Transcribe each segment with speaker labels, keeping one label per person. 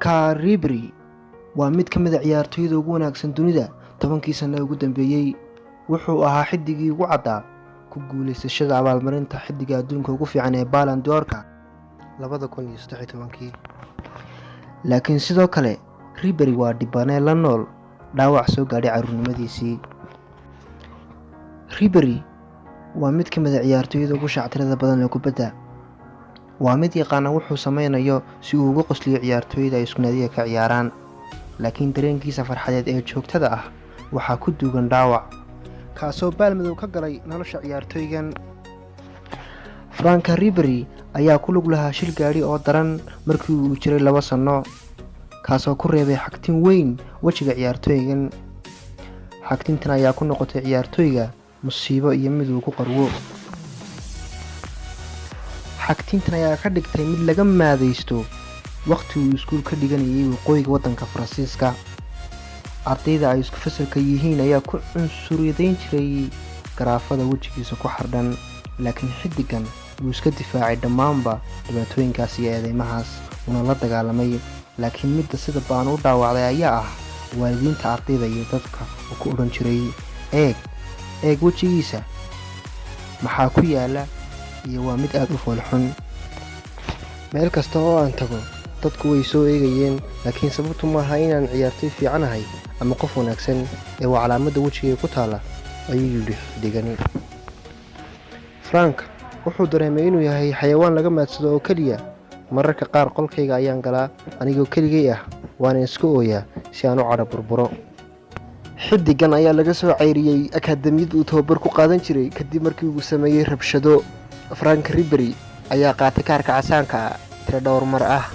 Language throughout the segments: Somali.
Speaker 1: Franck Ribery waa mid ka mid ah ciyaartoyda ugu wanaagsan dunida 10kii sano ugu dambeeyey. Wuxuu ahaa xiddigii ugu caddaa ku guuleysashada abaalmarinta xiddiga adduunka ugu fiican ee Ballon d'Or-ka 2013kii. Laakiin sidoo kale Ribery waa dhibane la nool dhaawac soo gaadhay carruurnimadiisii. Ribery waa mid ka mid ah ciyaartoyda ugu shactirada badan ee kubadda. Waa mid yaqaana wuxuu sameynayo si uu uga qosliyo ciyaartoyda ay isku naadiga ka ciyaaraan. Laakiin dareenkiisa farxadeed ee joogtada ah waxaa ku duugan dhaawac, kaasoo baalmadow ka galay nolosha ciyaartoygan. Franck Ribery ayaa ku lug lahaa shil gaadhi oo daran markii uu jiray 2 sano, kaasoo ku reebay xagtin weyn wejiga ciyaartoygan. Xagtintan ayaa ku noqotay ciyaartoyga musiibo iyo mid uu ku qarwo. Xagtintan ayaa ka dhigtay mid laga maadaysto waqti uu iskuul ka dhiganayay waqooyiga waddanka Faransiiska. Ardayda ay isku fasalka yihiin ayaa ku cunsuriyadeyn jiray garaafada wejigiisa ku xardhan, laakiin xiddigan wuu iska difaacay dhammaanba dhibaatooyinkaas iyo eedeymahaas, wuuna la dagaalamay. Laakiin midda sida ba'an u dhaawacday ayaa ah waalidiinta ardayda iyo dadka uu ku odhan jiray, "Eeg, eeg wejigiisa, maxaa ku yaala, iyo waa mid aad u fool xun." "Meel kasta oo aan tago dadku way soo eegayeen, laakiin sababtu maaha inaan ciyaartoy fiicanahay ama qof wanaagsan, ee waa calaamadda wejigayga ku taala," ayuu yidhi xiddigani. Frank wuxuu dareemay inuu yahay xayawaan laga maadsado oo keliya. "Mararka qaar qolkayga ayaan galaa anigoo keligay ah, waana iska ooyaa si aan u cadho burburo." Xiddigan ayaa laga soo ceyriyey akaademiyad uu tababar ku qaadan jiray kadib markii uu sameeyey rabshado. Franck Ribery ayaa qaatay kaarka casaanka ah tiro dhowr mar ah.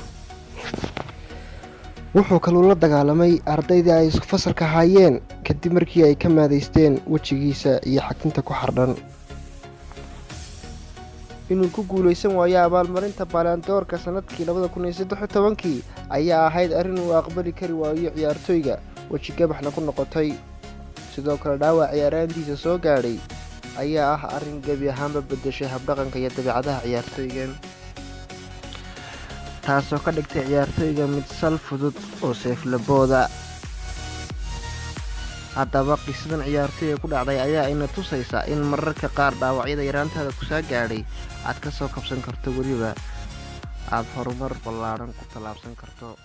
Speaker 1: Wuxuu kaluu la dagaalamay ardaydii ay isku fasalka haayeen kadib markii ay ka maadaysteen wejigiisa iyo xagtinta ku xardhan. Inuu ku guuleysan waayo abaalmarinta Ballon d'Or-ka sanadkii 2013kii ayaa ahayd arrin uu aqbali kari waayo ciyaartoyga, weji gabaxna ku noqotay. Sidoo kale dhaawac ciyaaraantiisa soo gaadhay ayaa ah arrin gebi ahaanba bedeshay habdhaqanka iyo dabeecadaha ciyaartoygan, taasoo ka dhigtay ciyaartoyga mid sal fudud oo seeflabooda. Haddaba qisadan ciyaartoyga ku dhacday ayaa ina tusaysa in mararka qaar dhaawacyada yaraantaada kusaa gaadhay aad ka soo kabsan karto, weliba aada horumar ballaadhan ku tallaabsan karto.